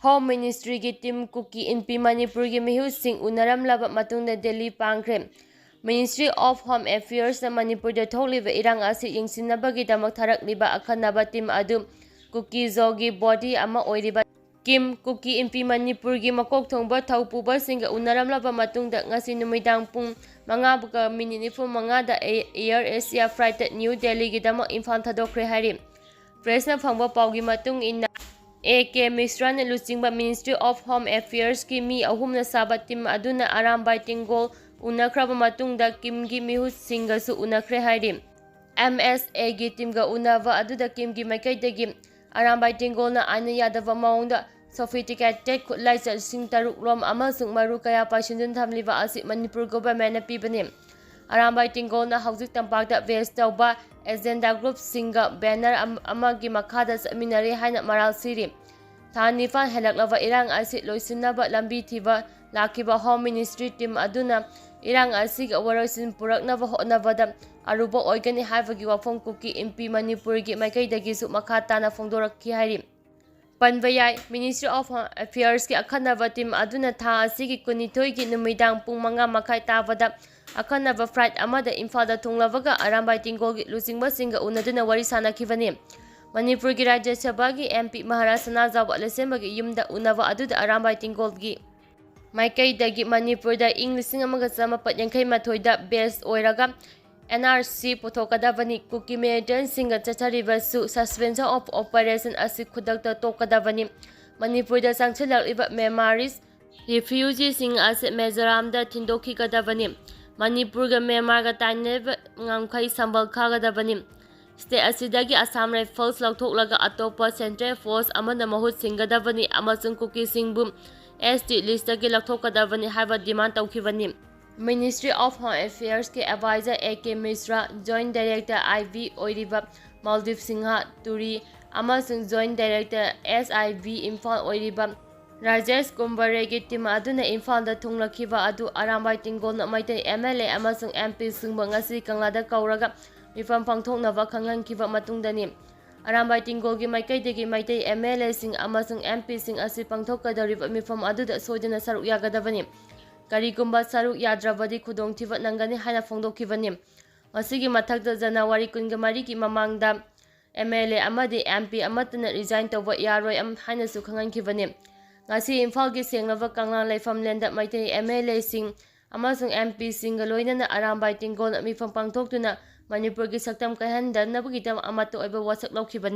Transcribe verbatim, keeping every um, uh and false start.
Home Ministryꯒꯤ team ꯀꯨꯀꯤ ꯏꯟꯄꯤ ꯃꯅꯤꯄꯨꯔꯒꯤ ꯃꯤꯍꯨꯠꯁꯤꯡ ꯎꯅꯔꯝꯂꯕ ꯃꯇꯨꯡꯗ Delhi ꯄꯥꯡꯈ꯭ꯔꯦ꯫ Ministry of Home Affairsꯅ ꯃꯅꯤꯄꯨꯔꯗ ꯊꯣꯛꯂꯤꯕ ꯏꯔꯥꯡ ꯑꯁꯤ ꯌꯦꯡꯁꯤꯟꯅꯕꯒꯤꯗꯃꯛ ꯊꯥꯔꯛꯂꯤꯕ ꯑꯈꯟꯅꯕ team ꯑꯗꯨ ꯀꯨꯀꯤ ꯖꯣꯒꯤ body ꯑꯃ ꯑꯣꯏꯔꯤꯕ ꯀꯤꯝ ꯀꯨꯀꯤ ꯏꯟꯄꯤ ꯃꯅꯤꯄꯨꯔꯒꯤ ꯃꯀꯣꯛ ꯊꯣꯡꯕ ꯊꯧꯄꯨꯕꯁꯤꯡꯒ ꯎꯅꯔꯝꯂꯕ ꯃꯇꯨꯡꯗ ꯉꯁꯤ ꯅꯨꯃꯤꯗꯥꯡ ꯄꯨꯡ ꯃꯉꯥꯒ ꯃꯤꯅꯤꯠ ꯅꯤꯐꯨ ꯃꯉꯥꯗ ꯑꯦ-, Air Asia flightꯇ ꯅ꯭ꯌꯨ ꯗꯦꯜꯂꯤꯒꯤꯗꯃꯛ ꯏꯝꯐꯥꯜ ꯊꯥꯗꯣꯛꯈ꯭ꯔꯦ ꯍꯥꯏꯔꯤ꯫ Pressꯅ ꯐꯪꯕ ꯄꯥꯎꯒꯤ ꯃꯇꯨꯡ ꯏꯟꯅ, ꯑꯦ ꯀꯦ ꯃꯤꯁ꯭ꯔꯥꯅ ꯂꯨꯆꯤꯡꯕ Ministry of Home Affairsꯀꯤ ꯃꯤ ꯑꯍꯨꯝꯅ ꯁꯥꯕ team ꯑꯗꯨꯅ ꯑꯔꯥꯝꯕꯥꯏ ꯇꯦꯡꯒꯣꯜ ꯎꯅꯈ꯭ꯔꯕ ꯃꯇꯨꯡꯗ ꯀꯤꯝꯒꯤ ꯃꯤꯍꯨꯠꯁꯤꯡꯒꯁꯨ ꯎꯅꯈ꯭ꯔꯦ ꯍꯥꯏꯔꯤ꯫ MSAꯒꯤ teamꯒ ꯎꯅꯕ ꯑꯗꯨꯗ ꯀꯤꯝꯒꯤ ꯃꯥꯏꯀꯩꯗꯒꯤ ꯑꯔꯥꯝꯕꯥꯏ ꯇꯦꯡꯒꯣꯜꯅ ꯑꯥꯏꯟꯅ ꯌꯥꯗꯕ ꯃꯑꯣꯡꯗ sophisticated ꯈꯨꯠꯂꯥꯏ ꯆꯠꯁꯤꯡ ꯇꯔꯨꯛꯂꯣꯝ ꯑꯃꯁꯨꯡ ꯃꯔꯨ ꯀꯌꯥ ꯄꯥꯏꯁꯤꯟꯗꯨꯅ ꯊꯝꯂꯤꯕ ꯑꯁꯤ ꯃꯅꯤꯄꯨꯔ governmentꯅ ꯄꯤꯕꯅꯤ꯫ ꯑꯔꯥꯝꯕꯥꯏ ꯇꯦꯡꯒꯣꯜꯅ ꯍꯧꯖꯤꯛ ꯇꯝꯄꯥꯛꯇ base ꯇꯧꯕ agenda groupꯁꯤꯡꯒ banner ꯑꯃ-, ꯑꯃꯒꯤ ꯃꯈꯥꯗ ꯆꯠꯃꯤꯟꯅꯔꯤ ꯍꯥꯏꯅ ꯃꯔꯥꯜ ꯁꯤꯔꯤ꯫ ꯊꯥ ꯅꯤꯄꯥꯟ ꯍꯦꯜꯂꯛꯂꯕ ꯏꯔꯥꯡ ꯑꯁꯤ ꯂꯣꯏꯁꯤꯟꯅꯕ ꯂꯝꯕꯤ ꯊꯤꯕ ꯂꯥꯛꯈꯤꯕ Home Ministry team ꯑꯗꯨꯅ ꯏꯔꯥꯡ ꯑꯁꯤꯒꯤ ꯋꯥꯔꯣꯏꯁꯤꯟ ꯄꯨꯔꯛꯅꯕ ꯍꯣꯠꯅꯕꯗ ꯑꯔꯨꯕ ꯑꯣꯏꯒꯅꯤ ꯍꯥꯏꯕꯒꯤ ꯋꯥꯐꯝ ꯀꯨꯀꯤ ꯏꯟꯄꯤ ꯃꯅꯤꯄꯨꯔꯒꯤ ꯃꯥꯏꯀꯩꯗꯒꯤꯁꯨ ꯃꯈꯥ ꯇꯥꯅ ꯐꯣꯡꯗꯣꯔꯛꯈꯤ ꯍꯥꯏꯔꯤ꯫ ꯄꯟꯕ ꯌꯥꯏ, Ministry of Home Affairsꯀꯤ ꯑꯈꯟꯅꯕ team ꯑꯗꯨꯅ ꯊꯥ ꯑꯁꯤꯒꯤ ꯀꯨꯟꯅꯤꯊꯣꯏꯒꯤ ꯅꯨꯃꯤꯗꯥꯡ ꯄꯨꯡ ꯃꯉꯥ ꯃꯈꯥꯏ ꯇꯥꯕꯗ ꯑꯈꯟꯅꯕ flight ꯑꯃꯗ ꯏꯝꯐꯥꯜꯗ ꯊꯨꯡꯂꯕꯒ ꯑꯔꯥꯝꯕꯥꯏ ꯇꯦꯡꯒꯣꯜꯒꯤ ꯂꯨꯆꯤꯡꯕꯁꯤꯡꯒ ꯎꯅꯗꯨꯅ ꯋꯥꯔꯤ ꯁꯥꯅꯈꯤꯕꯅꯤ꯫ ꯃꯅꯤꯄꯨꯔꯒꯤ ꯔꯥꯖ꯭ꯌ ꯁꯚꯥꯒꯤ MP ꯃꯍꯥꯔꯥꯖ ꯁꯅꯥꯖꯥꯎꯕ ꯂꯩꯁꯦꯝꯕꯒꯤ ꯌꯨꯝꯗ ꯎꯅꯕ ꯑꯗꯨꯗ ꯑꯔꯥꯝꯕꯥꯏ ꯇꯦꯡꯒꯣꯜꯒꯤ ꯃꯥꯏꯀꯩꯗꯒꯤ ꯃꯅꯤꯄꯨꯔꯗ ꯏꯪ ꯂꯤꯁꯤꯡ ꯑꯃꯒ ꯆꯥꯃꯥꯄꯟ ꯌꯥꯡꯈꯩ ꯃꯥꯊꯣꯏꯗ base ꯑꯣꯏꯔꯒ NRC ꯄꯨꯊꯣꯛꯀꯗꯕꯅꯤ, Kuki militantꯁꯤꯡꯒ ꯆꯠꯊꯔꯤꯕꯁꯨ suspension of operation ꯑꯁꯤ ꯈꯨꯗꯛꯇ ꯇꯣꯛꯀꯗꯕꯅꯤ, ꯃꯅꯤꯄꯨꯔꯗ ꯆꯪꯁꯤꯜꯂꯛꯂꯤꯕ Myanmarese refugeeꯁꯤꯡ ꯑꯁꯤ ꯃꯤꯖꯣꯔꯥꯝꯗ ꯊꯤꯟꯗꯣꯛꯈꯤꯒꯗꯕꯅꯤ, ꯃꯅꯤꯄꯨꯔꯒ ꯃ꯭ꯌꯥꯟꯃꯥꯔꯒ ꯇꯥꯏꯅꯔꯤꯕ ꯉꯝꯈꯩ ꯁꯝꯕꯜ ꯈꯥꯒꯗꯕꯅꯤ, state ꯑꯁꯤꯗꯒꯤ Assam Rifles ꯂꯧꯊꯣꯛꯂꯒ ꯑꯇꯣꯞꯄ central force ꯑꯃꯅ ꯃꯍꯨꯠ ꯁꯤꯟꯒꯗꯕꯅꯤ ꯑꯃꯁꯨꯡ ꯀꯨꯀꯤꯁꯤꯡꯕꯨ ST listꯇꯒꯤ ꯂꯧꯊꯣꯛꯀꯗꯕꯅꯤ ꯍꯥꯏꯕ demand ꯇꯧꯈꯤꯕꯅꯤ꯫ Ministry of Home Affairsꯀꯤ advisor A K ꯃꯤꯁ꯭ꯔꯥ, Joint Director I B ꯑꯣꯏꯔꯤꯕ ꯃꯜꯗꯤꯞ ꯁꯤꯡꯍ ꯇꯨꯔꯤ ꯑꯃꯁꯨꯡ Joint Director S I B Imphal ꯑꯣꯏꯔꯤꯕ ꯔꯥꯖꯦꯁ ꯀꯨꯝꯕꯔꯦꯒꯤ team ꯑꯗꯨꯅ ꯏꯝꯐꯥꯜꯗ ꯊꯨꯡꯂꯛꯈꯤꯕ ꯑꯗꯨ ꯑꯔꯥꯝꯕꯥꯏ ꯇꯦꯡꯒꯣꯜꯅ ꯃꯩꯇꯩ MLA ꯑꯃꯁꯨꯡ MPꯁꯤꯡꯕꯨ ꯉꯁꯤ ꯀꯪꯂꯥꯗ ꯀꯧꯔꯒ ꯃꯤꯐꯝ ꯄꯥꯡꯊꯣꯛꯅꯕ ꯈꯪꯍꯟꯈꯤꯕ ꯃꯇꯨꯡꯗꯅꯤ꯫ ꯑꯔꯥꯝꯕꯥꯏ ꯇꯦꯡꯒꯣꯜꯒꯤ ꯃꯥꯏꯀꯩꯗꯒꯤ ꯃꯩꯇꯩ ꯑꯦꯝ ꯑꯦꯜ ꯑꯦꯁꯤꯡ ꯑꯃꯁꯨꯡ ꯑꯦꯝ ꯄꯤꯁꯤꯡ ꯑꯁꯤ ꯄꯥꯡꯊꯣꯛꯀꯗꯧꯔꯤꯕ ꯃꯤꯐꯝ ꯑꯗꯨꯗ ꯁꯣꯏꯗꯅ ꯁꯔꯨꯛ ꯌꯥꯒꯗꯕꯅꯤ꯫ ꯀꯔꯤꯒꯨꯝꯕ ꯁꯔꯨꯛ ꯌꯥꯗ꯭ꯔꯕꯗꯤ ꯈꯨꯗꯣꯡꯊꯤꯕ ꯅꯪꯒꯅꯤ ꯍꯥꯏꯅ ꯐꯣꯡꯗꯣꯛꯈꯤꯕꯅꯤ꯫ ꯃꯁꯤꯒꯤ ꯃꯊꯛꯇ ꯖꯅꯋꯥꯔꯤ ꯀꯨꯟꯒ ꯃꯔꯤꯒꯤ ꯃꯃꯥꯡꯗ ꯑꯦꯝ ꯑꯦꯜ ꯑꯦ ꯑꯃꯗꯤ ꯑꯦꯝ ꯄꯤ ꯑꯃꯠꯇꯅ ꯔꯤꯖꯥꯏꯟ ꯇꯧꯕ ꯌꯥꯔꯣꯏ ꯑꯝ-, ꯍꯥꯏꯅꯁꯨ ꯈꯪꯍꯟꯈꯤꯕꯅꯤ꯫ ꯉꯁꯤ ꯏꯝꯐꯥꯜꯒꯤ ꯁꯦꯡꯂꯕ ꯀꯪꯂꯥ ꯂꯩꯐꯝꯂꯦꯟꯗ ꯃꯩꯇꯩ ꯑꯦꯝ ꯑꯦꯜ ꯑꯦꯁꯤꯡ ꯑꯃꯁꯨꯡ ꯑꯦꯝ ꯄꯤꯁꯤꯡꯒ ꯂꯣꯏꯅꯅ ꯑꯔꯥꯝꯕꯥꯏ ꯇꯦꯡꯒꯣꯜꯅ ꯃꯤꯐꯝ ꯄꯥꯡꯊꯣꯛꯇꯨꯅ ꯃꯅꯤꯄꯨꯔꯒꯤ ꯁꯛꯇꯝ ꯀꯥꯏꯍꯟꯗꯅꯕꯒꯤꯗꯃꯛ ꯑꯃꯠꯇ ꯑꯣꯏꯕ ꯋꯥꯁꯛ ꯂꯧꯈꯤꯕꯅꯤ꯫